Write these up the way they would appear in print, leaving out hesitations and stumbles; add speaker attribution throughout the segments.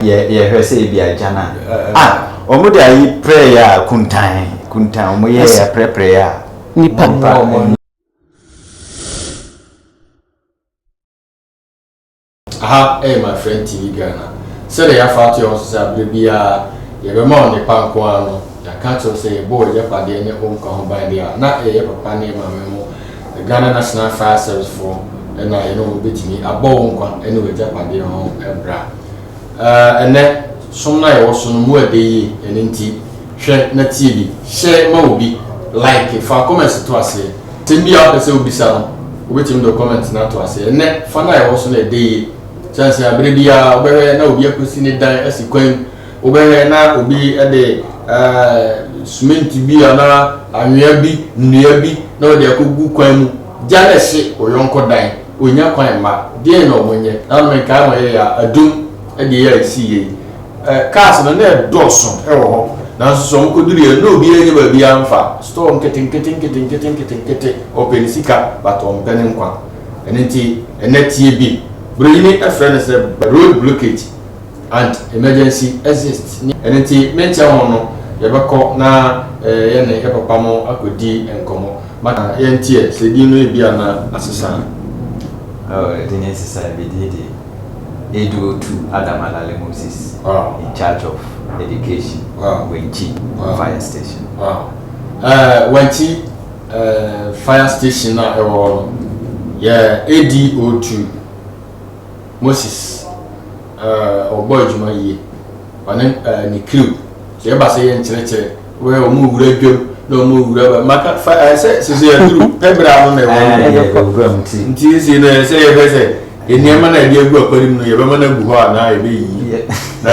Speaker 1: Yɛ yɛhwɛ sɛ ebi agya no a ah wɔn de ayi prɛɛ a kuntan kuntan wɔn yɛ yɛ prɛprɛ a
Speaker 2: nipa
Speaker 3: Aha ɛyɛ my friend TV Ghana. Sɛdeɛ yɛafa ato yɛn ho so sɛ aberɛ biara yɛbɛma wo nnepa nko ara no, yɛaka akyerɛ wo sɛ yɛbɔ w'agyapadeɛ ne wo nkwa ho ban deɛ a, na ɛyɛ yɛ papa ne yɛ maame mo Ghana National Fire Service foɔ na yɛne wɔn bɛtumi abɔ wo nkwa ne w'agyapadeɛ ho bra. Ɛnnɛ, som no a yɛwɔ so no mu ɛdɛ yie, ɛno nti hwɛ na tie bi, share ma obi, like, fa comments to aseɛ. Asɛm bi a wopɛ sɛ wobisa no, wobɛtumi de wo comment no ato aseɛ. Ɛnnɛ, fa no a yɛwɔ so no ɛdɛ yie, sɛne sɛ aberɛ biara wobɛhwɛ na obi akɔsi ne dan asi kwan mu, wobɛhwɛ na obi de sumenti bi anaa anwea bi, nnua bi na ɔde akɔgu kwan mu, gya no ɛhye wo yɔnko dan. Wɔnnya kwan mma. Deɛn na wɔnyɛ? Na menkae ma yɛyɛ a, adum deɛ yɛ a ɛsii yei. Eh, cars no na ɛdɔɔso wɔ hɔ. Nanso sɛ wɔkɔduruiɛ no, na obiara nnya baabiara mfa. Store nketenkete nketenkete nketenkete. Ɔpɛ ne sika, but ɔmpɛ ne nkwa. Ɛno nti, ɛnnɛ tie bi. Buronyini frɛ no sɛ road blockage. And emergency exist. Ɛno nti menkyɛ ho no yɛbɛkɔ na yɛne yɛ papa mo akɔdi nkɔmmɔ. Ma yɛnteɛ sɛ din no ebia na asesa a.
Speaker 1: Oh, edin nsesa, me din de Edu Otu Adam Alale Moses,
Speaker 3: Wow.
Speaker 1: in charge of education,
Speaker 3: Wow.
Speaker 1: Wenchi
Speaker 3: Wow.
Speaker 1: Fire Station.
Speaker 3: Wow. Wenchi Fire Station a ɛwɔ hɔ no yɛ ADO2. Moses ɔbɔ adwuma yie, ɔne ne crew. Sɛ ɛba sɛ yɛnkyerɛkyerɛ, wɔyɛ wɔn wura dwam na wɔn wura ba maka fa sɛ sisi aduru pɛbrɛ ano na ɛwɔ
Speaker 1: wura mu ti.
Speaker 3: Nti esi na sɛ yɛhwɛ sɛ nneɛma na yɛde agu akwari mu no yɛbɛma no agu hɔ anaa yɛbɛyiyi na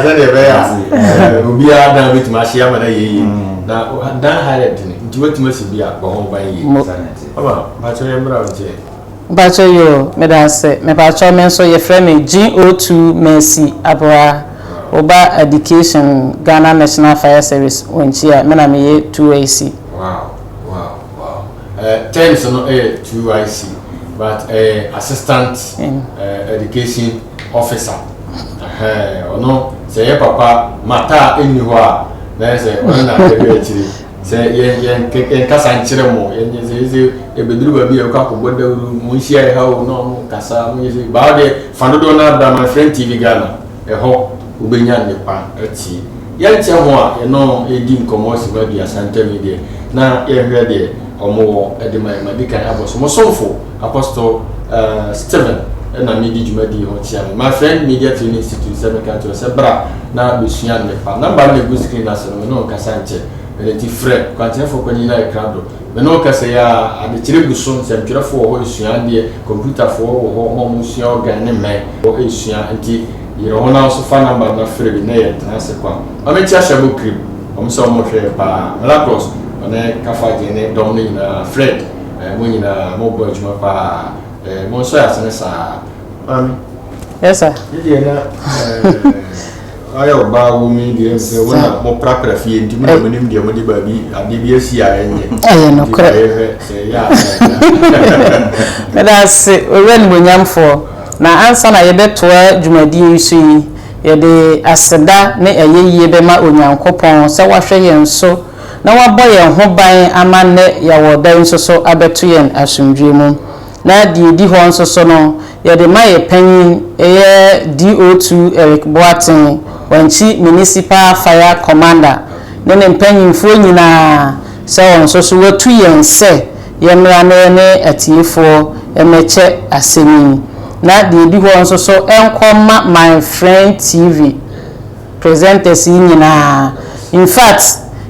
Speaker 3: sɛdeɛ ɛbɛyɛ a obiara dan bɛtumi ahye ama no ayɛ yie na dan ha yɛ dene nti watumi asi bi a bɔ ho ban yie. Mama, mpakyɛw yɛ mmra wo nkyɛn.
Speaker 2: Mpakyɛw yoo, meda ase. Mepakyɛw me nso yɛfrɛ me GO2 Mercy Aboah, woba Education Ghana National Fire Service Wankyi a, me na meyɛ 2IC.
Speaker 3: Wow, wow, wow. Terms no yɛ 2IC but ɛyɛ Assistant Education Officer. Ɔno sɛ yɛ papa Mata nni hɔ a, na yɛ sɛ ɔno na ɛhwɛ akyire. Sɛ yɛn yɛn yɛn kasa nkyerɛ mo yɛn yɛn sɛ sɛ ebeduru baabi a yɛkɔ akɔbɔ dawuro mo nhyia ɛha o na ɔmo kasa mo yɛ sɛ baa deɛ fa dodoɔ no abra my friend TV Ghana ɛhɔ wobɛnya nnepa atie yɛnkyɛ ho a yɛne wɔn redi nkɔmmɔ simma aduasa ntam yi deɛ na yɛnhwɛ deɛ ɔmo wɔ de ma yɛn madi kan abɔ so mo somfo Apostle uh, Stephen ɛna medi dwumadi ho kyia me my friend Media Training Institute sɛ meka kyerɛ sɛ bra na bɛsua nnepa namba no na ɛgu screen ase no me ne wo nkasa nkyɛ Ɛno nti frɛ kwankyerɛfoɔ panyin no ayɛ krado. Me ne wo kasa yi ara, adekyerɛ gu so, nsɛmtwerɛfoɔ wɔ hɔ resua adeɛ, kɔmputafoɔ wɔ hɔ, wɔn a wɔresua organ ne mmɛn wɔ hɔ resua. Nti yere ho na wo nso fa number no na frɛ bi na yɛntena ase kwa. Ma menkyia Hyɛbo Kirim, wɔn sɛ wɔrehwɛ yɛn paa. Milagros, ɔne Kafagye ne dɔm no nyinaa, Fred, eh, mo nyinaa mobɔ adwuma paa. Eh, monsɔ yɛn asene saa. Maame.
Speaker 2: Yes sir.
Speaker 3: Ne deɛ na eh, Ayɛ ɔbaa wɔ mu yi deɛ sɛ wo na mo prapra fie nti mo na mo nim deɛ mo de baabi adeɛ bi asi a ɛnyɛ.
Speaker 2: Ɛyɛ nokorɛ.
Speaker 3: Nti yɛhwɛ sɛ ɛyɛ a
Speaker 2: Meda ase Owura Animuonyamfoɔ. Na ansa na yɛbɛtoa dwumadie yi so yi, yɛde aseda ne ayɛyie bɛma Onyankopɔn sɛ wahwɛ yɛn so na wabɔ yɛn ho ban ama nnɛ yɛawɔ da yi nso so abɛto yɛn asomdwoeɛ mu. Na deɛ ɛdi hɔ nso so no, yɛde ma yɛ panyin, ɛyɛ DO2 Eric Boateng, Wankyi Municipal Fire Commander ne ne mpanyinfoɔ nyinaa sɛ wɔn nso so wɔatu yɛn sɛ yɛmmra na yɛne atiefoɔ mmɛkyɛ asɛm yi. Na deɛ ɛdi hɔ nso so ɛnkɔ mma My Friend TV presenters yi nyinaa. In fact,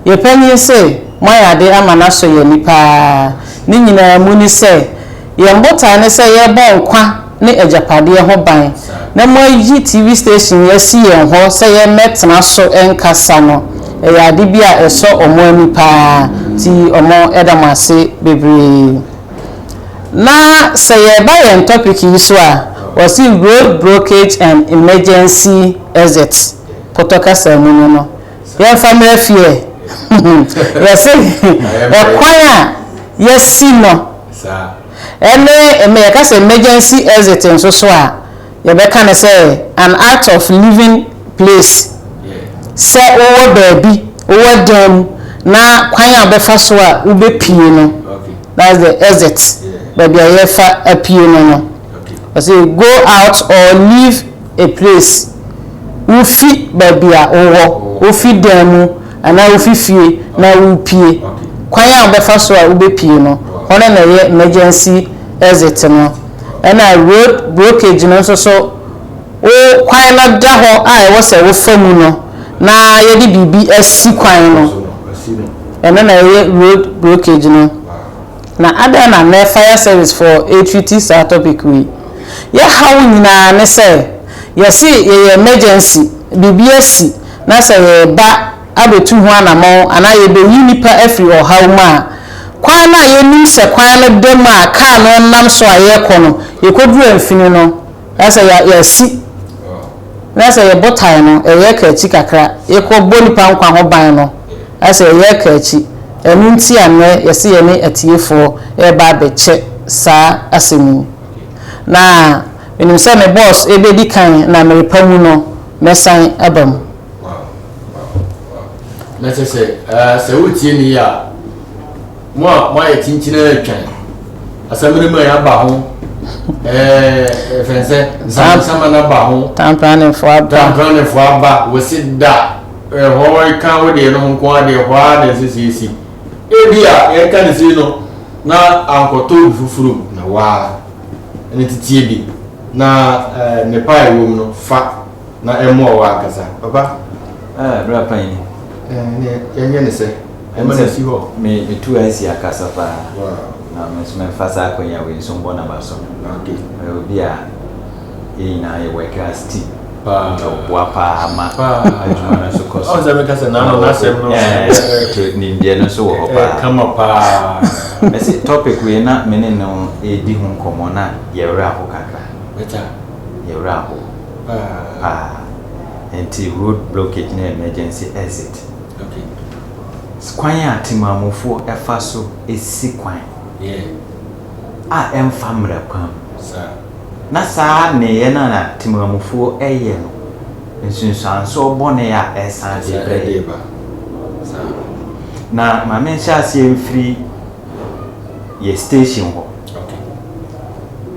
Speaker 2: yɛ panyin se moayɛ ade ama no asɔ yɛn ani paa. Ne nyinaa mu ne sɛ, yɛn botae ne sɛ yɛrebɔ nkwa ne agyapadeɛ ho ban, na moayi TV station yi asi yɛn hɔ sɛ yɛmmɛtena so nkasa no, ɛyɛ ade bi a ɛsɔ wɔn ani paa, nti wɔda mo ase bebree. Na sɛ yɛreba yɛn topic yi so a, wɔse road blockage and emergency exit, pɔtɔ kasa mu no no, yɛmfa mmra fie ɛ. Yɛse ɛkwan a yɛasi no ɛne, yɛka sɛ emergency exit nso so a, Yɛbɛka no sɛ an act of leaving place, sɛ wowɔ baabi, wowɔ dan mu na kwan a wobɛfa so a wobɛpue no, that's the exit, baabi a yɛfa apue no no. Ɔse go out or leave a place, wofi baabi a wowɔ, wofi dan mu anaa wofi fie na worepue, kwan a wobɛfa so a wobɛpue no, hɔ no na ɛyɛ emergency exit no. Ɛna road blockage no nso so, wo kwan no da hɔ a ɛwɔ sɛ wofa mu no na yɛde biribi asi kwan no, ɛno na ɛyɛ road blockage no. Na adɛn na nnɛ fire service foɔ ɛretreati saa topic wei? Yɛ haw nyinaa ne sɛ yɛse yɛyɛ emergency, biribi asi na sɛ yɛreba abɛtu ho anamɔn anaa yɛbɛyi nnipa afiri ɔhaw mu a, kwan no a yɛnim sɛ kwan no da mu a kaa no nam so a yɛrekɔ no, yɛkɔduru amfini no, na sɛ yɛasi, na sɛ yɛ botae no, ɛyɛ ka akyi kakra, yɛkɔbɔ nnipa nkwa ho ban no, na sɛ ɛyɛ ka akyi. Ɛno nti a nnɛ yɛse yɛne atiefoɔ reba abɛkyɛ saa asɛm yi. Na menim sɛ me boss bɛdi kan na merepa mu no, mɛsan aba mu.
Speaker 3: Wow, wow, wow. Na kyerɛ sɛ, eh, sɛ wotie ne yi a, mo a moayɛ kyinkyin atwan, asɛm no mu a yɛaba ho, eh, ɛfɛn sɛ, nsamasama no aba ho,
Speaker 2: Tampranefo aba.
Speaker 3: Tampranefo aba, wɔsi da, ɛhɔ ka wo deɛ no ho nko ara deɛ, ɛhɔ ara na ɛsɛ sɛ esi. Ebi a yɛka ne sei no, na ankɔtɔ obi foforɔ mu, na waa, ɛne tetie bi, na eh, nnepa a ɛwɔ mu no, fa. Na ɛmmoa wo ankasa. Papa.
Speaker 1: Eh, bra panyin.
Speaker 3: Eh, ne yɛnyɛ ne sɛ. Ɛma no si hɔ.
Speaker 1: Me me tu ansi akasa paa.
Speaker 3: Wow.
Speaker 1: Na me nso mɛmfa saa akwannya wei nso mbɔ n'aba so.
Speaker 3: Okay.
Speaker 1: Ɔyɛ obi a yɛn nyinaa yɛ work as team.
Speaker 3: Paa.
Speaker 1: Nti ɔboa paa ma
Speaker 3: Paa.
Speaker 1: adwuma no nso kɔ so.
Speaker 3: Ɔn sɛ meka sɛ n'ano n'asɛm no.
Speaker 1: Eh, nti nimdeɛ no nso wɔ hɔ paa.
Speaker 3: Kama paa.
Speaker 1: Mɛsi topic wei na me ne no redi ho nkɔmmɔ na yɛwerɛ aho kakra.
Speaker 3: Better.
Speaker 1: Yɛwerɛ aho. paa nti road blockage ne emergency exit. Kwan a temamufoɔ fa so si kwan a ɛmfa mmara kwan mu. Na saa nneyɛɛ no a temamufoɔ yɛ no, nsunsuansoɔ bɔne a ɛsan de brɛ yɛn. Na ma menhyɛ aseɛ mfiri yɛ station hɔ.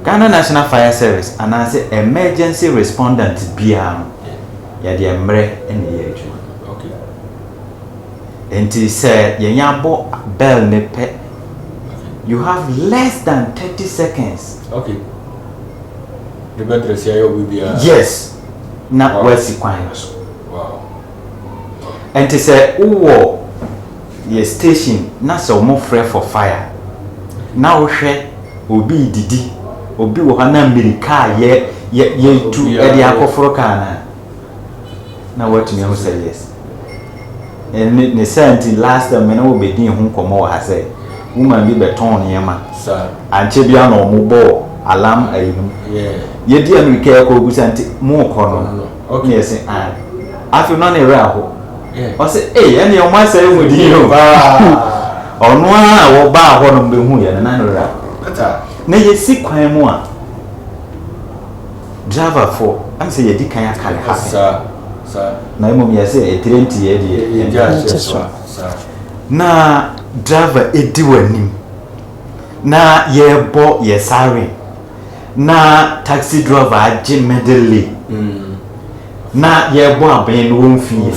Speaker 1: Ghana National Fire Service anaasɛ emergency respondent biara no, yɛde mmerɛ na ɛyɛ adwuma. Nti sɛ yɛnya bɔ bell no pɛ, you have less than 30 seconds.
Speaker 3: Okay. De bɛdrɛsi ayɛ obi biara.
Speaker 1: Yes. Na wasi kwan no so.
Speaker 3: Wow.
Speaker 1: Nti sɛ wowɔ yɛ station na sɛ ɔmo frɛ for fire na wo hwɛ obi redidi obi wɔ hɔ na mirika a yɛ yɛ yɛtu ɛde akɔforo kaa no a na watumi ahu sɛ yes ɛne ne saa nti last time me ne wo bɛdii ho nkɔmmɔ wɔ ha sɛ woman bi bɛtɔn nneɛma ankyɛ biara na ɔmo bɔɔ alarm ayi no yɛdi amirika yɛkɔ obusa nti mo kɔ no ne yɛse ae afei no na ne werɛ aho Ɔse ei ɛneɛ ɔmo asɛe mo din o. Ɔno ara a wɔbaa hɔ nom bɛhuu yɛ no na ne werɛ aho. Na yɛsi kwan mu a driver foɔ ɛm sɛ yɛdi kan aka ne ha pɛn. Na mmom yɛse ɛtire nti yɛ deɛ yɛnte so. Na driver ɛdi w'anim na yɛbɔ yɛ siren na taxi driver agye middle lane. Na yɛrebɔ abɛn no wɔmfi yɛ.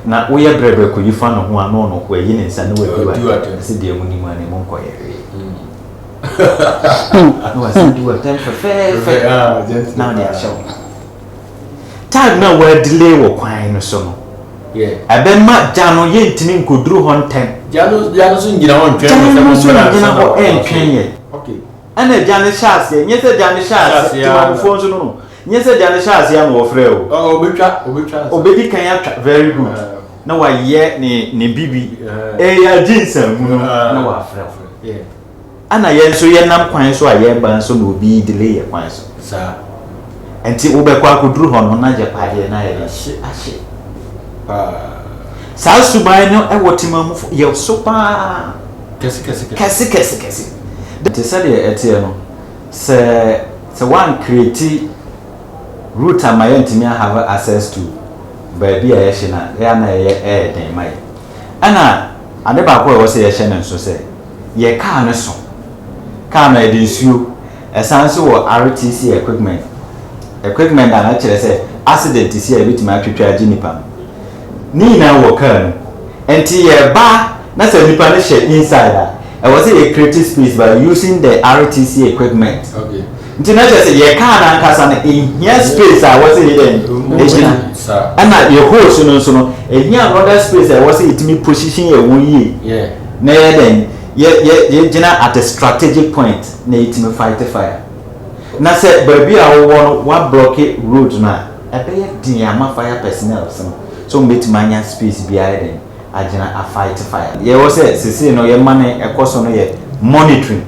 Speaker 1: Na woyɛ brɛbrɛ kɔyi fa ne ho a na ɔno wayi ne nsa na wadi w'atɛm sɛ deɛ monim a ne monkɔyɛ hwee. Na wasan di w'atɛm fɛfɛɛfɛ na ɔde ahyɛ wo. Time na wɔadelay wɔ kwan no so no, ɛbɛma gya no yɛntumi nkɔduru hɔ ntɛm.
Speaker 3: Gya no gya no nso ngyina hɔ ntwɛn
Speaker 1: Gya no nso ngyina hɔ ntwɛn yɛ. Ɛna gya no hyɛ aseɛ, nyɛ sɛ gya no hyɛ aseɛ, temamufoɔ nso no no, nyɛ sɛ gya no hyɛ aseɛ na wɔfrɛ o.
Speaker 3: Ɔbɛtwa, ɔbɛtwa nsa.
Speaker 1: Ɔbɛdi kan atwa, very good. Na wayɛ ne ne bibi, ɛyɛ agye nsanmu no na wafrɛ wo. Ɛna yɛn nso yɛnam kwan so a yɛreba nso na obi delay yɛ kwan so.
Speaker 3: Saa.
Speaker 1: Nti wobɛkɔ akɔduru hɔ no na agyapadeɛ no ayɛ dɛ ahye.
Speaker 3: Paa.
Speaker 1: Saa suban no wɔ temamufo yɛ so paa.
Speaker 3: Kɛse kɛse
Speaker 1: kɛse. Kɛse kɛse kɛse. Nti sɛdeɛ ɛteɛ no, sɛ. Sɛ woan create route ama yɛantumi a have access to baabi a yɛhye no a, ɛyɛ a na ɛyɛ ɛyɛ den ma yɛn. Ɛna ade baako a ɛwɔ sɛ yɛhyɛ no nso sɛ, yɛ car no so. Car no ɛde nsuo, ɛsan nso wɔ RTC equipment. Equipment a na kyerɛ sɛ accident si a yɛbɛtumi atwitwa agye nipa no. Ne nyinaa wɔ car mu. Nti yɛba na sɛ nipa no hyɛ inside a, ɛwɔ sɛ yɛ create space by using the RTC equipment. Nti na kyerɛ sɛ yɛ car no ankasa no ehia space a ɛwɔ sɛ yɛ dɛn egyina. Ɛna yɛ hose no nso no ehia another space a ɛwɔ sɛ yɛtumi position yɛn ho yie. Na yɛ dɛn yɛ yɛ yɛgyina at a strategic point na yɛtumi fight fire. Na sɛ baabi a wowɔ no woablɔke road no a, ɛbɛyɛ den ama fire personnel no sɛ wɔbɛtumi anya space bi ayɛ dɛn agyina afight fire. Yɛwɔ sɛ sesei no yɛma no ɛkɔ so no yɛ monitoring.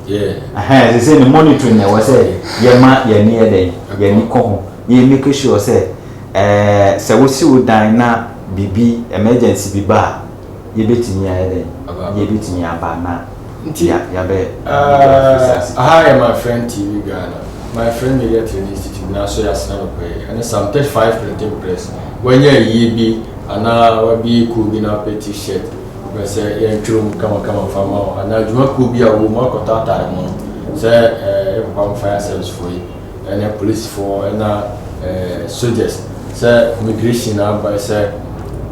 Speaker 1: Ɛhɛn, sesei no monitoring na ɛwɔ sɛ yɛma yɛn ani yɛ dɛn, yɛn ani kɔ ho na yɛ make sure sɛ ɛɛ sɛ wosi wo dan na biribi emergency bi ba a, yɛbɛtumi ayɛ dɛn, yɛbɛtumi aba na
Speaker 3: Nti,
Speaker 1: ya yabɛ
Speaker 3: uh, aha yɛ My Friend TV Ghana, My Friend Media Training Institute na so yɛ asena nɔpɛ yi, ɛne Psalm 35 Printing Press. Wanya ayie bi anaa wabie kuo bi na wapɛ t-shirt, wopɛ sɛ yɛntwerɛ mu kamakama mfa ma wo, anaa dwumakuo bi a wɔ mu akɔtɔ atare mu no, sɛ eh, yɛ papa mo fire service foɔ yi, ɛne apolisifoɔ ɛna ɛɛ soldiers sɛ immigration aba sɛ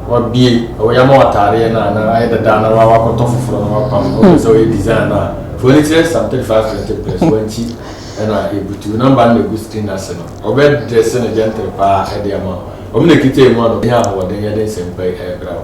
Speaker 3: wabie ɔyɛ ama ataareɛ no a na ayɛ dada na wakɔtɔ foforɔ na wapam na ɔpɛ sɛ ɔyɛ design no a fo ani kyerɛ Psalm 35 printing press wankyi ɛna ebutu number no na egu screen ase no ɔbɛ dress no gentle paa ɛde ama wɔn na ekita emu ano ɛnyɛ ahoɔden yɛde nsɛmpa yi ɛbrɛ wo.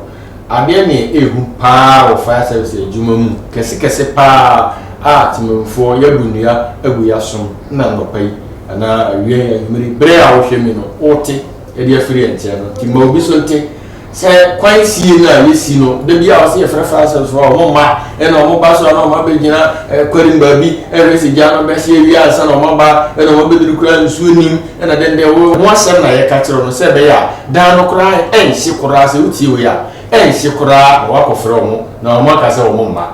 Speaker 3: Adeɛ ne ɛhu paa wɔ fire service adwuma mu kɛse kɛse paa a temammufoɔ yɛabu nnua agu yasom na nnɔpa yi anaa awia yi anwummere bere a wohwɛ mi no wote ɛde afiri yɛn nkyɛn no nti ma obi so nte sɛ kwan sie no a yɛsi no da bi a wɔsɛ yɛfrɛ fire service foɔ a wɔn mma ɛna wɔn ba so a na wɔn abɛgyina kwarim baabi ɛhwɛ sɛ gya no bɛhye awia ansa na wɔn aba ɛna wɔn abɛduru koraa nsuo nim Ɛna dɛn dɛn wo ho asɛm na yɛka kyerɛ no sɛ ɛbɛyɛ a dan no koraa ɛnhye koraa sɛ wotie wei a ɛnhye koraa na wakɔfrɛ wɔn na wɔn aka sɛ wɔn mma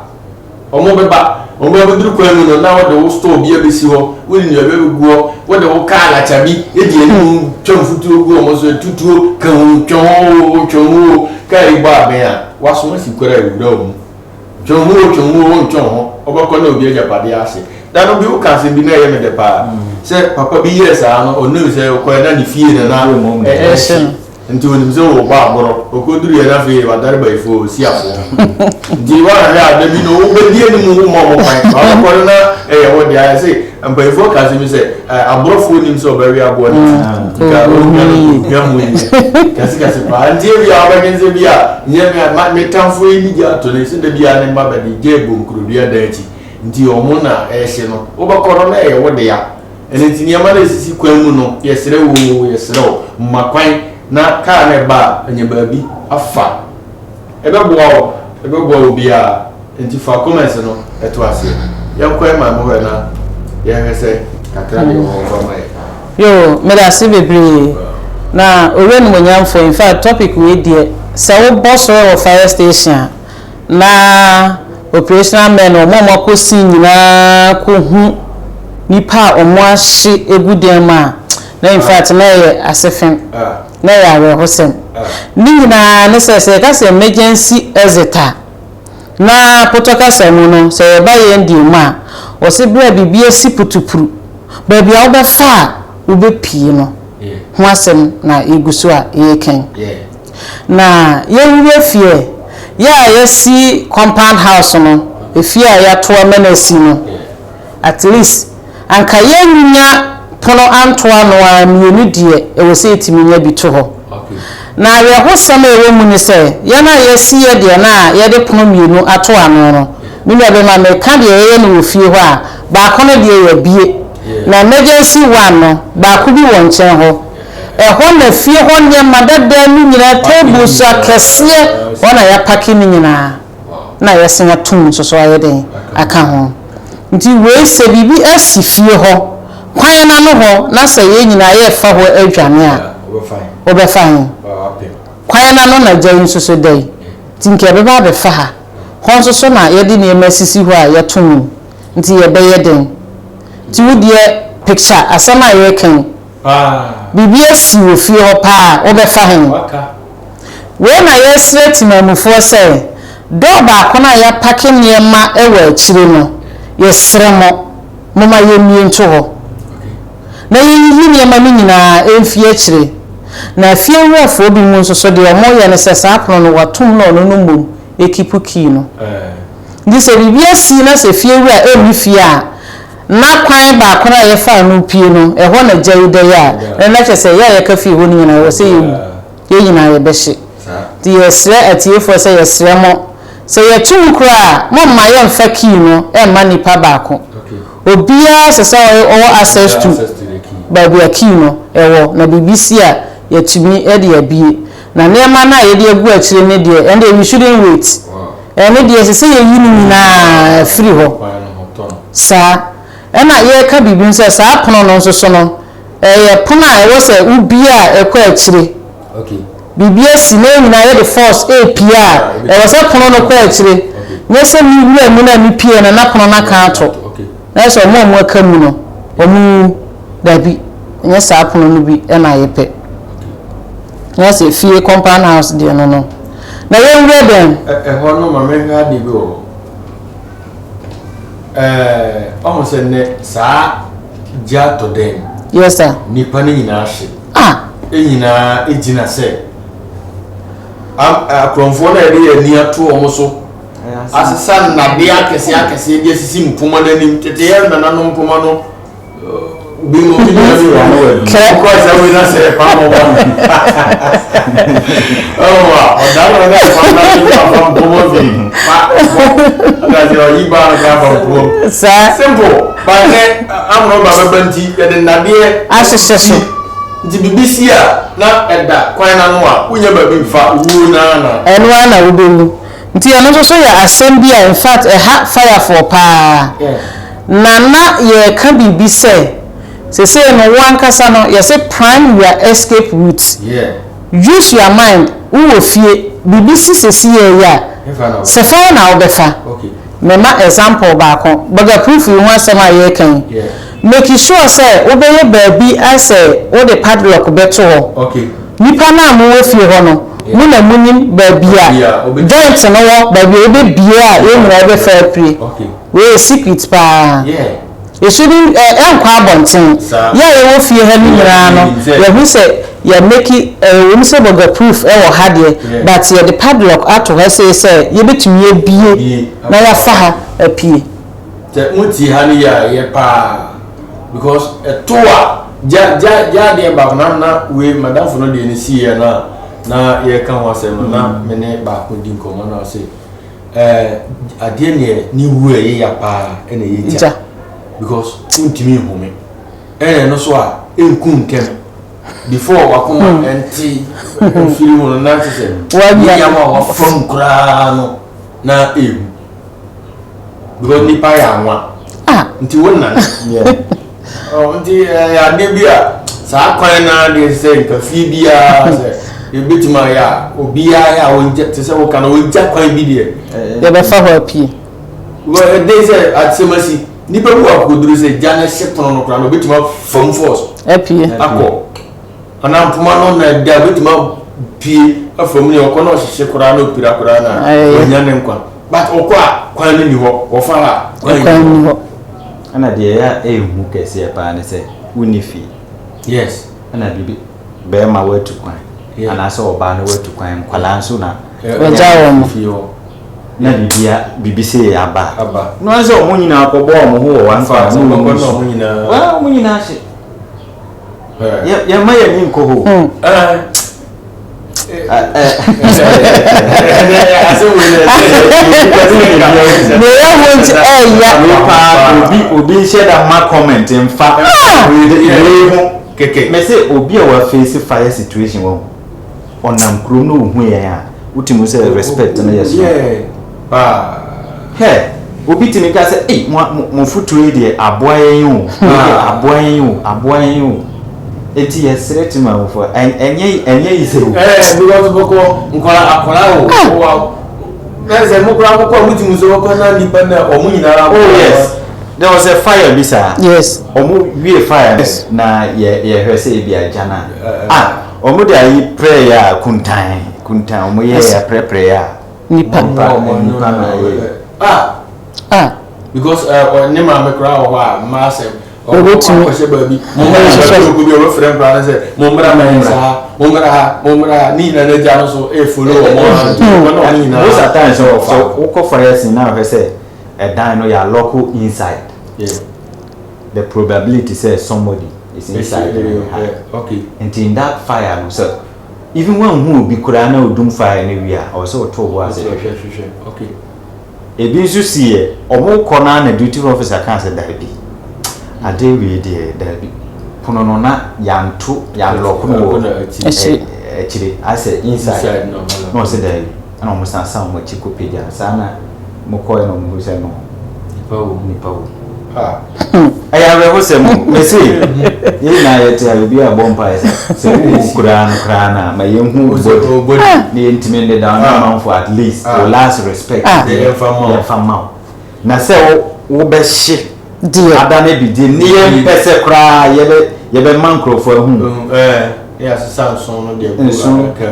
Speaker 3: wɔn bɛba wɔn bɛba bɛduru kwan mu no na wode wo store bi abɛsi hɔ wode nnuaba bɛgu hɔ wode wo kaa lakya bi di anim twa mfutuo gu wɔn so tutuo ka ho twa ho twa ho kaa yi bɔ abɛn a wasoma si koraa awura wɔn mu Twɛn ho o, twɛn ho o, wontwɛn ho, wobɛkɔ na obi agyapadeɛ ahye. Da no bi woka asɛm bi na ɛyɛ me dɛ paa sɛ papa bi yɛɛ saa no, ɔnim sɛ ɔkɔɛ na ne fie na na ɛhye nti ɔnim sɛ ɔbɔ aborɔ, ɔkɔduruiɛ na afei wadare bayifoɔ, ɔsi afoɔ. Nti woanhwɛ a da bi no wobɛdi anim womma ɔmo kwan, wabɛkɔ no na ɛyɛ wo dea. Ɛsɛ mpanyinfoɔ ka asɛm bi sɛ aborɔfoɔ nim sɛ ɔbɛwe aboa no ti nka ɔhwa no hwa mu yie kɛse kɛse paa nti ebi a ɔbɛdwen sɛ bi a nyɛ me a me tamfo yi ne gya ato ne sɛ da bi a ne mma bɛde gya egu nkurodua dan akyi nti ɔmo na ɛhye no wobɛkɔ no na ɛyɛ wo dea ɛno nti nneɛma no esisi kwan mu no yɛsrɛ wo yɛsrɛ wo mma kwan na kaa no ɛba a anya baabi afa Ɛbɛboa wo, ɛbɛboa obiara. Nti fa comments no to aseɛ. Yɛnkɔ yɛn maame hɔ ɛ na yɛnhwɛ sɛ kakra deɛ ɔwɔ hɔ ma yɛn.
Speaker 2: Yoo medase bebree na owura animuonyamfoɔ infact topic wei deɛ sɛ wo bɔ so wɔ fire station a na operational men wɔn a wɔn akɔ scene nyinaa kɔ hu nipa a wɔn ahye egu dan mu a na infact na ɛyɛ asefem. Na ɛyɛ awerɛhosɛm. Ne nyinaa ne sɛ, sɛ yɛka sɛ emergency exit a, na potɔ kasa mu no, sɛ yɛba yɛn deɛ mu a, wɔse berɛ a biribi asi putupru, baabi a wobɛfa a wobɛpue no ho asɛm na yɛgu so a yɛreka yi. Na yɛnwura fie, yɛ a yɛasi compound house no, efie a yɛato ama no asi no, At least anka yɛnnya pono anto ano ara mmienu deɛ ɛwɔ sɛ yɛtumi nya bi to hɔ. Na awerɛhosɛm a ɛwɔ mu ne sɛ yɛn a yɛasi yɛ deɛ no a yɛde pono mmienu ato ano no, me nua bɛma meka deɛ yɛyɛ no wɔ fie hɔ a, baako no deɛ yɛabue. Na emergency one no, baako bi wɔ nkyɛn hɔ. Ɛhɔ na fie hɔ nneɛma dada no nyinaa, tables akɛseɛ, hɔ na yɛapake ne nyinaa. na yɛasan atum nso so ayɛ dɛn aka ho. Nti wei sɛ biribi asi fie hɔ, kwan no ano hɔ na sɛ yɛn nyinaa yɛrefa hɔ adwane a, wobɛfa he? Kwan no ano na gya yi nso so da yi, nti nka yɛbɛba abɛfa ha. Hɔ nso so na yɛde nneɛma asisi hɔ a yɛto mu yi, nti yɛbɛyɛ dɛn? Nti wo deɛ. Picture asɛm a yɛreka yi. Biribi asi wɔ fie hɔ paa a, wobɛfa he? Wei na yɛresrɛ temanmufoɔ sɛ, door baako no a yɛapake nneɛma wɔ akyire no, yɛsrɛ mo, momma yɛmmue nto hɔ na yɛnyiyi nneɛma no nyinaa mfi akyire. Na afiewurafoɔ binom nso so, deɛ wɔyɛ ne sɛ, saa pono no, wɔatom na ɔno no mmom keepu key no. Nti sɛ biribi asi na sɛ fiewura nni fie a, na kwan baako no a yɛfaa no pue no, ɛhɔ na gya yi da yi a, ɛno na kyerɛ sɛ yɛ a yɛka fie hɔ no nyinaa, ɛwɔ sɛ yɛwu. Yɛn nyinaa yɛbɛhye. Nti yɛsrɛ atiefoɔ sɛ yɛsrɛ mo, sɛ yɛto mu koraa a, momma yɛmfa key no mma nipa baako. Obiara ɛsɛ sɛ ɔwɔ access to baabi a key no wɔ, na biribi si a, yɛatumi de abue. Na nneɛma no a yɛde agu akyire no deɛ, ɛndeɛ we shouldn't wait. Ɛno deɛ ɛsɛ sɛ yɛyi no nyinaa firi hɔ. Saa. Ɛna yɛreka biribi nso sɛ saa pono no nso so no, ɛyɛ pono a ɛwɔ sɛ wobue a ɛkɔ akyire. Biribi asi na yɛn nyinaa yɛde force repue a, ɛwɔ sɛ pono no kɔ akyire. Nyɛ sɛ mewura mu na mepue no na pono no aka ato. Na ayɛ sɛ wɔn a wɔaka mu no, wɔnwu. Dabi, ɛnyɛ saa pono no bi na yɛpɛ. Na sɛ fie compound house deɛ no no. Na yɛnwura dɛn?
Speaker 3: Ɛhɔ no ma menhwɛ adeɛ bi wɔ hɔ. Ɛɛ ɔho sɛ nnɛ saa gya tɔ dɛn.
Speaker 2: Yes sir.
Speaker 3: Nipa no nyinaa hye.
Speaker 2: Ah.
Speaker 3: Nyinaa gyina sɛ akorɔmfoɔ no a yɛde yɛn ani ato wɔn so asesa nnadeɛ akɛseɛ akɛseɛ de asisi mpoma no anim tete yɛ nananom mpoma no bi mu bi nua bi wɔ kɔ sɛ wei na sɛ ɛfa mɔ ba ɔwɔ a ɔda na ɔda ɛfa na sɛ ɛfa mpoma fi fa bɔ ɔda sɛ ɔyi ba no kora fa mpoma
Speaker 2: saa
Speaker 3: simple ba sɛ amono ba bɛba nti yɛde nnadeɛ
Speaker 2: ahyehyɛ so
Speaker 3: nti biribi si a na ɛda kwan n'ano a wonya baabi mfa wuo naa na
Speaker 2: ɛno ara na wobɛwu. Nti ɛno nso so yɛ asɛm bi a in fact ɛha firefoɔ paa. Na na yɛreka biribi sɛ, sesei no wo ankasa no yɛse prime your escape route. Use your mind, wowɔ fie, biribi si sesei yi a, sɛ fa na wobɛfa. Mema example baako, burger proof yi ho asɛm a yɛreka yi, make sure sɛ wobɛyɛ baabi ayɛ sɛ wode padlock bɛto hɔ. Nnipa no a mowɔ fie hɔ no, mo na monim baabi a joint no wɔ, baabi a yɛbɛbue a yɛn nyinaa yɛbɛfa apue. Wei yɛ secret paa. It shouldn't, ɛ, ɛnkɔ abɔnten. Yɛ a yɛwɔ fie ha no nyinaa no, yɛahu sɛ yɛ make, ɛwɔ mu sɛ burger proof wɔ ha deɛ, but yɛde padlock ato ha sei sɛ yɛbɛtumi abue na yɛafa ha apue.
Speaker 3: Sɛ mo tie ha no yie a ɛyɛ paa because ɛto a gya gya gya adeɛ baako na na wei madamfo no deɛ ne siiɛ no a na yɛka ho asɛm no na me ne baako di nkɔmmɔ na ɔse ɛɛ adeɛ neɛ ne wu a ɛyɛ ya paa ɛna ɛyɛ gya because wontumi nhome ɛna ɛno so a ɛnku ntɛm before wakoma ɛnte mfiri mu no na te sɛ yɛyam a wafam koraa no na ɛwu because nipa yɛ anwa ah. Nti wo nane nti ɛyɛ adeɛ bi a saa kwan no adeɛ sɛ nka fie biara sɛ yɛbɛtumi ayɛ a obiara yɛ a wɔgya te sɛ woka no wɔgya kwan bi deɛ
Speaker 2: yɛbɛfa hɔ apue.
Speaker 3: Ɛde sɛ asɛm asi nipa bi wɔ akokoduro sɛ gya no hye pono no koraa no obɛtumi afam force
Speaker 2: apue
Speaker 3: akɔ Anaa mpoma no na ɛda a obetumi apue afa mu nea ɔkɔ na ɔhyehye koraa na opira koraa na onya ne nkwa. But ɔkɔ a kwan no ni hɔ, wɔfa ha a kwan
Speaker 2: ni hɔ.
Speaker 1: Ɛna deɛ ɛyɛ a ɛhu kɛseɛ paa ne sɛ wonni fie.
Speaker 3: Yes.
Speaker 1: Ɛna biribi bɛrima watu kwan anaasɛ ɔbaa no watu kwan nkwadaa nso na
Speaker 2: wɔgya wɔn
Speaker 3: fie hɔ
Speaker 1: na biribi biribi sɛ aba. Aba. No sɛ wɔn nyinaa kɔbɔ wɔn ho wɔ one farm.
Speaker 3: Wɔn nyinaa.
Speaker 1: Wɔn nyinaa hye. Yɛmma yɛn ani nkɔ hɔ. Obi obi nhyɛ da ma comment nfa wei ho
Speaker 3: kɛkɛ.
Speaker 1: Mɛ sɛ obi a wa face fire situation wɔ ɔnam kurom na ohu yɛn a wotumi sɛ respect no yɛ so. Hɛ! Obi tumi ka sɛ, Ei, mo, mo, mo fotuo yi deɛ, aboa yɛn o. Wei deɛ, aboa yɛn o, aboa yɛn o. Enti yɛsrɛ Timamufoɔ, ɛnyɛ, ɛnyɛ easy o.
Speaker 3: Ɛɛ, because bɔkɔ, nkɔla, akɔla o, ah! wa, na sɛ mo koraa mokɔ a, motumi sɛ wɔkɔ na nnipa na wɔn nyinaa.
Speaker 1: Oh yes. There was a fire bi saa.
Speaker 2: Yes.
Speaker 1: Ɔmo wie fire na yɛ yɛhwɛ sɛ ebi agya na ah, ɔmo de ayi prɛ yɛ a kuntan kuntan, ɔmo yɛ yɛ prɛprɛ yɛ a
Speaker 2: nipa.
Speaker 1: Nipa nipa na yɛ.
Speaker 3: Ah.
Speaker 2: Ah.
Speaker 3: Because ne maame koraa wɔ hɔ a, mmaa asɛm
Speaker 2: Obetumi.
Speaker 3: ɔkɔhyɛ baabi, mo mmra baabi, ogu bi ɔbɛfrɛ nkora no sɛ mo mmra ma yɛn saa, mo mmra ha, mo mmra ha, ne nyinaa n'agya no so efolo wɔn a, nti wɔn na wɔn nyinaa.
Speaker 1: Most of the times, sɛ wokɔ fire scene na ahwɛ sɛ ɛdan no yɛ alɔko inside, the probability sɛ somebody is inside no yɛ high. Nti in that fire no, sɛ even wanhu obi koraa na odum fire no wie a, ɔwɔ sɛ ɔto hɔ ase hwehwɛ.
Speaker 3: Hwehwɛ, okay.
Speaker 1: Ebi nso si yɛ ɔmo kɔ naa na duty officer kaa sɛ daabi, ade wei deɛ daabi, pono no na yanto yanlɔko no wɔ
Speaker 2: akyire.
Speaker 1: Akyire asɛ inside.
Speaker 3: Inside na ɔmo
Speaker 1: na ɔsɛ daabi, ɛna ɔmo san san ɔmo akyi kɔ pagya saa na mo kɔɛ na ɔmo hu sɛ no
Speaker 3: nipa wɔ mu.
Speaker 1: Nipa wɔ mu.
Speaker 3: Ah.
Speaker 1: Ɛyɛ awerɛhosɛm o. Mese yɛn nyinaa yɛte a, obi a bɔ mpaeɛ sɛ wowu koraa no koraa no a, ma yɛnhu wo body na yɛntumi ndeda wo na amanfo at least wo last respect
Speaker 2: Ah.
Speaker 3: Yɛmfa mma wo.
Speaker 1: Yɛmfa mma wo, na sɛ wo wobɛhye
Speaker 2: deɛ
Speaker 1: ada no bi deɛ ne yɛmpɛ sɛ koraa yɛbɛma nkurɔfoɔ ahu.
Speaker 3: Ne asesa nson no deɛ gu
Speaker 1: Nson.
Speaker 3: adaka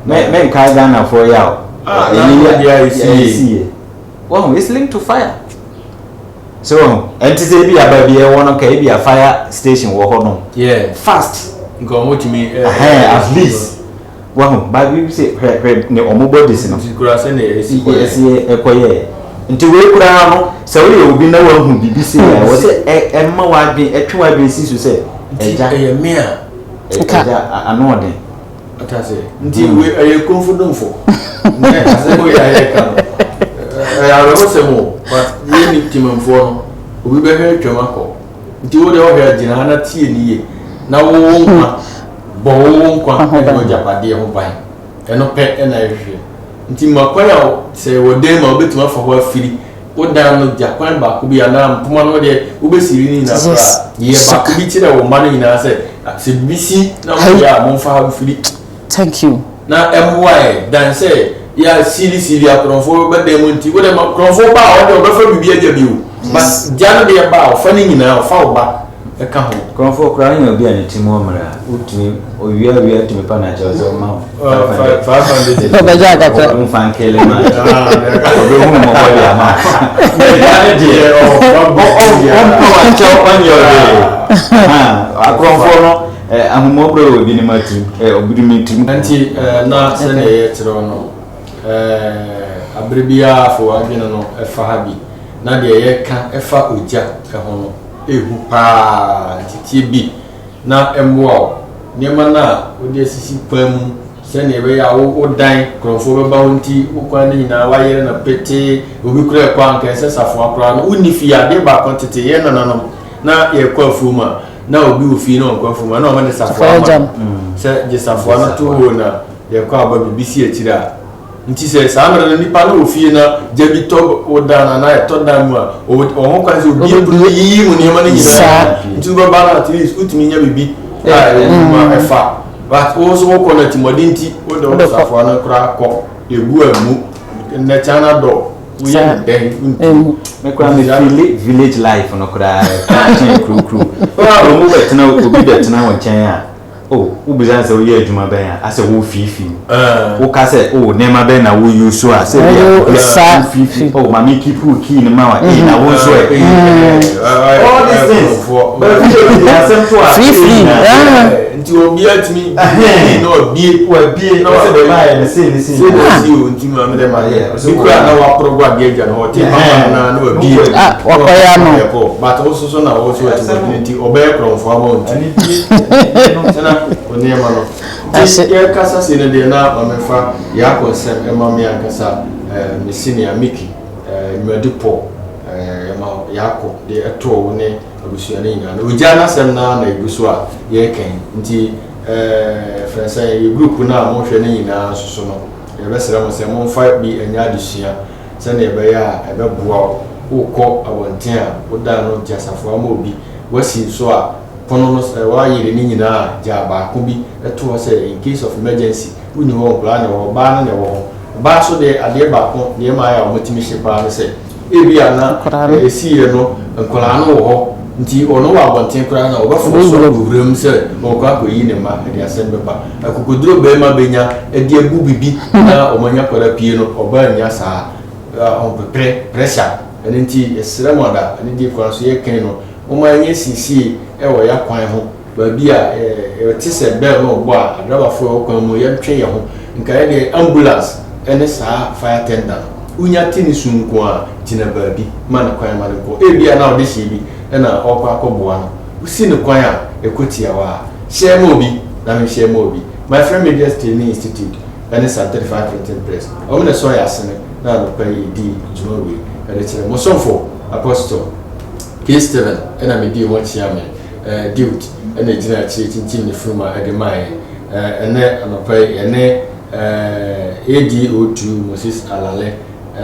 Speaker 3: mu.
Speaker 1: Menkae Ghanafoɔ yɛ a
Speaker 3: Ah, na ano deɛ a ɛsi yie.
Speaker 1: ɛsi yie. Wɔn, it's linked to fire so ɛnti sɛ ebi aba bi ɛwɔ no ka ebi a fire station wɔ hɔ nom fast.
Speaker 3: Nka ɔmo tumi
Speaker 1: ɛhɛn, at least wɔn baabi bi sɛ hwɛ hwɛ ne ɔmo bodies no.
Speaker 3: Nti kura sɛ na ɛsi kɔ.
Speaker 1: Ɛsi ɛkɔ yɛ, nti wei koraa no, sɛ woyɛ obi na wahu biribi se a, wɔ sɛ ɛma w'adwen, ɛtwe w'adwen si so sɛ
Speaker 3: nti
Speaker 1: ɛgya
Speaker 3: ɛyɛ me a
Speaker 1: ɛgya ano ɔden.
Speaker 3: Ɔta sɛ nti wei ɛyɛ komfodomfo nɛ asɛm wei a yɛka no, ɛyɛ awerɛhosɛm o, but yɛn ni temamfoɔ no, obi bɛhwɛ atwam akɔ, nti wo deɛ ɔhwɛ agyina ha na tie ne yie na wo wo nkwa bɔ wo wo nkwa ɛne w'agyapadeɛ ho ban, ɛno pɛ ɛna ɛhwehwɛ. Nti ma kwan a sɛ wɔ dan mu a wobɛtumi afa hɔ afiri wo dan no gya kwan baako bi anaa mpoma no deɛ wobɛsiri ne nyinaa koraa, yɛ baako bi kyerɛ wo mma no nyinaa sɛ biribi si na moyɛ a, momfa ha mfiri.
Speaker 2: Thank you.
Speaker 3: Na ɛmmoa ɛ dan sɛ yɛ sirisiri akorɔmfoɔ bɛdan mu, nti wode ma korɔmfoɔ ba a, ɔde ɔbɛfa biribi agya bi o, but gya no deɛ ba a, ɔfa ne nyinaa, ɔfa wo ba ɛka ho.
Speaker 1: Korɔmfoɔ koraa nya obi a ne ti mu ɔmmerɛ a, wotumi owia wia tumi pa no akyɛw sɛ ɔma wo
Speaker 3: 500.
Speaker 2: Ɔbɛgye akakra.
Speaker 1: Ɔmfa nkele ma ɔbɛhu mmɔbɔ de ama gya no deɛ, ɔmpa wakyɛw, ɔnyɛ ɔhwee. Akorɔmfoɔ no ahomɔborɔ wɔ ebinom atirim, obinom tirim.
Speaker 3: Nti na sɛdeɛ yɛkyerɛw no, abere biara fo adwene no ɛfa ha bi na deɛ yɛka ɛfa ogya ho no ɛhu paa, nti tie bi na ɛmmoa wo. Nneɛma no a wode asisi kwan mu sɛnea ɛbɛyɛ a wo dan kurɔfoɔ bɛba hɔ, nti wo kwan no nyinaa wayere no petee, obi kora ɛkɔ anka ɛsɛ safoa koraa no wonni fie. Adeɛ baako, tete yɛn nananom na yɛkɔ afuom a, na obi wɔ fie na ɔnkɔ afuom a, na ɔma ne safoa ama no sɛ gye safoa no to hɔ na yɛkɔ aba, biribi si akyire a. Nti sɛ saa mmerɛ no nipa no wɔ fie na gya bi tɔ wo dan no anaa ɛtɔ dan mu a, ɔwɔ ho kwan sɛ obie pono no yiyi mu nneɛma no nyinaa, nti wobɛba no, at least wotumi nya biribi a ɛwɔ mu a ɛfa. But wo nso wokɔ no atimɔden, nti wode wo safoa no koraa kɔ ebu a mu nnɛ China door woyɛ no dɛn, wontumi.
Speaker 1: Me koraa me feel village life no koraa kyɛn kurokuro. Ɔmo bɛtena, obi bɛtena wo nkyɛn a, oh, wobisa sɛ woyɛ adwuma bɛn a, asɛ wo fiifi woka sɛ, oh, nneɛma bɛn na wo use so a, sɛ bi a
Speaker 2: Saa.
Speaker 1: Wo fiifi, oh, maame keep wo key no ma wa, eh, na wo nso ɛ, all these things, but village de asɛm to a
Speaker 2: Free, free. Ah.
Speaker 3: Nti obi atumi na ɔbie
Speaker 1: wabie na ɔsɛ bɛma ayɛ ne sei ne sei.
Speaker 3: Sei na esi o, nti maame dɛ ma yɛ bi kura na wakoro gu adeɛ agya no ɔte papa na na wabie.
Speaker 2: Ah, wakɔyɛ ano.
Speaker 3: Ɛkɔ, but wo soso na wo so ati wɔdini, nti ɔbɛyɛ korɔmfoɔ ama wo, nti
Speaker 1: ɛne bie no
Speaker 3: sɛna o nneɛma no nti yɛkasa sei no deɛ, na maame fa yɛakɔ nsɛm ɛma me ankasa me senior Mickey nnwumadi pɔ ɛma yɛakɔ deɛ ɛtoo wo ne abusua no nyinaa no, ogya n'asɛm na na egu so a yɛreka yi. Nti frɛ sɛ yɛ group no a mohwɛ no nyinaa nso so no, yɛbɛsrɛ mo sɛ momfa bi nyɛ adesua sɛnea ɛbɛyɛ a ɛbɛboa wo. Wokɔ abɔnten a, wodan no gye asafoa ma obi wasi nso a, pono no sɛ wayere ne nyinaa a, gya baako bi to hɔ sɛ in case of emergency wonni hɔ, nkwadaa na ɛwɔ hɔ, ɔbaa no na ɛwɔ hɔ. Ɔbaa so deɛ, adeɛ baako deɛ ɛma ayɛ a wɔtumi hye paa ne sɛ ebi a na
Speaker 2: Nkwadaa no.
Speaker 3: Ɛsiiɛ no. Nkwadaa no wɔ hɔ nti ɔno wɔ abɔnten koraa na ɔbɛforo so akɔ wuram sɛ ɔrekɔ akɔyi ne mma de asɛm bɛba. Akokoduro barima bɛnya de abu biribi na wɔanya akwadaa pie no, ɔbaa nnya saa. Ɔmpepere, pressure. Ɛno nti yɛsrɛ mo ada, anidie kwan so yɛkɛn no, momma yɛnyɛ siesie wɔ yɛn akwan ho. Baabi a yɛte sɛ bell no rebɔ a, adrabafoɔ a ɛwɔ kwan mu yɛntwe yɛn ho. Nka yɛ deɛ ambulance ne saa fire tender no, wonya te ne su nko a, gyina baabi ma no kwan ma no nkɔ. Ebia na ɔdehyeɛ bi na ɔrekɔ akɔboa no. Wosi no kwan a, ɛkɔ tiawa a. Hyɛ ma obi na menhyɛ ma obi. My Friend Media Training Institute ne Psalm 35 Printing Press, wɔn na ɛsɔ yɛn asene na anɔpa yi yɛdi dwuma wei de kyerɛ mo. Somfo Apostle K. Stephen na medii ho kyea me. Dewt na ɛgyina akyire kyinkyim ne funuma de maeɛ. Ɛnnɛ anɔpa yi yɛne ADO2 Moses Alale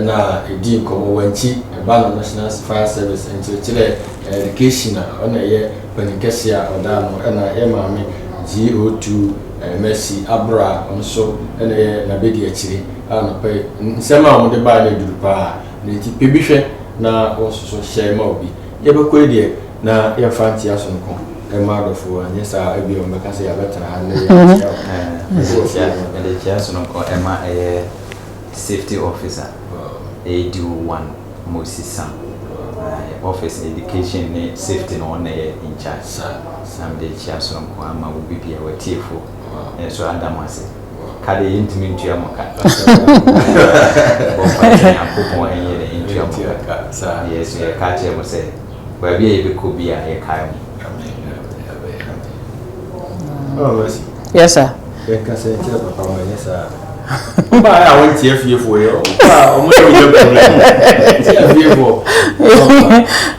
Speaker 3: na ɛdii nkɔmmɔ. Wankyi ɛba no National Fire Service nkyerɛkyerɛ education a ɔna ɛyɛ panin kɛseɛ a ɔda ano, ɛna yɛ maame GO2 Mercy Abra ɔno nso na ɛyɛ n'abɛdi akyire a anɔpa yi nsɛm a wɔde baeɛ no aduru paa na nti pɛ bi hwɛ na wo nso so hyɛ ma obi. Yɛbɛkɔ yi deɛ na yɛmfa nkyea sononko mma adɔfoɔ, anyɛ saa a ebia wɔbɛka sɛ yɛabɛtena ha nnɛ yi ankyea wɔn.
Speaker 1: Mede kyea sononko ma ɛyɛ safety officer ADO one Moses Sam. Yɛ office education ne safety no ɔno na ɛyɛ in charge. Na mede kyea sononko ama wo bibia w'atiefo nso ada mo ase. Ka deɛ yɛntumi ntua mo ka. Bɔ mpaeɛ sɛ Nyankopɔn nyɛ dɛn ntua mo ka. Na yɛn nso yɛka kyerɛ mo sɛ baabi a yɛbɛkɔ biara yɛkae mo.
Speaker 2: Yes sir.
Speaker 3: Yɛka sɛ nkyerɛ papa ma ɛnyɛ saa. Ɔbaa a wɔnte afiefoɔ yɛ ɔbaa a wɔn yɛ wɔyɛ problem. Nte afiefoɔ.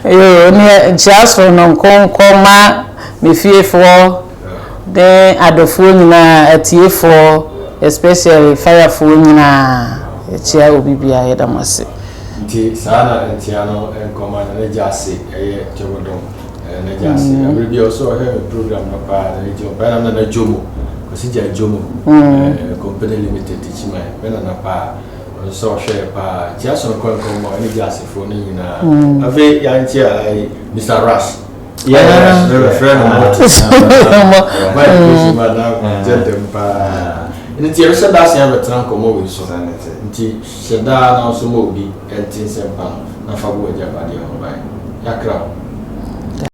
Speaker 2: Yoo ne nkyia soro no nkonkɔ ma me fiefoɔ. Ne adɔfoɔ nyinaa, atiefoɔ especially firefoɔ nyinaa yɛkyea obi biara yɛda mo ase.
Speaker 3: Nti saa na ntea no nkɔma na n'agya ase ɛyɛ Kyɛbɔdɔm n'agya ase ɛbere bi a ɔsɛ ɔhwɛ me program no paa na n'agya ɔpaa na nana Jomo Kwasi Gya Jomo Company Limited Tikyiman me nana paa ɔno sɛ ɔhwɛ yɛ paa nkyea sononko nkɔmmɔ ɛne gya asefoɔ no nyinaa afei yɛankyea Mr. Rush Nti yɛbɛhyɛ da ase abɛtena nkɔmmɔ wei so. Nti hyɛ daa na nso ma obi nte nsɛmpa no na fa bɔ w'agyapadeɛ ho ban. Yɛakra wo.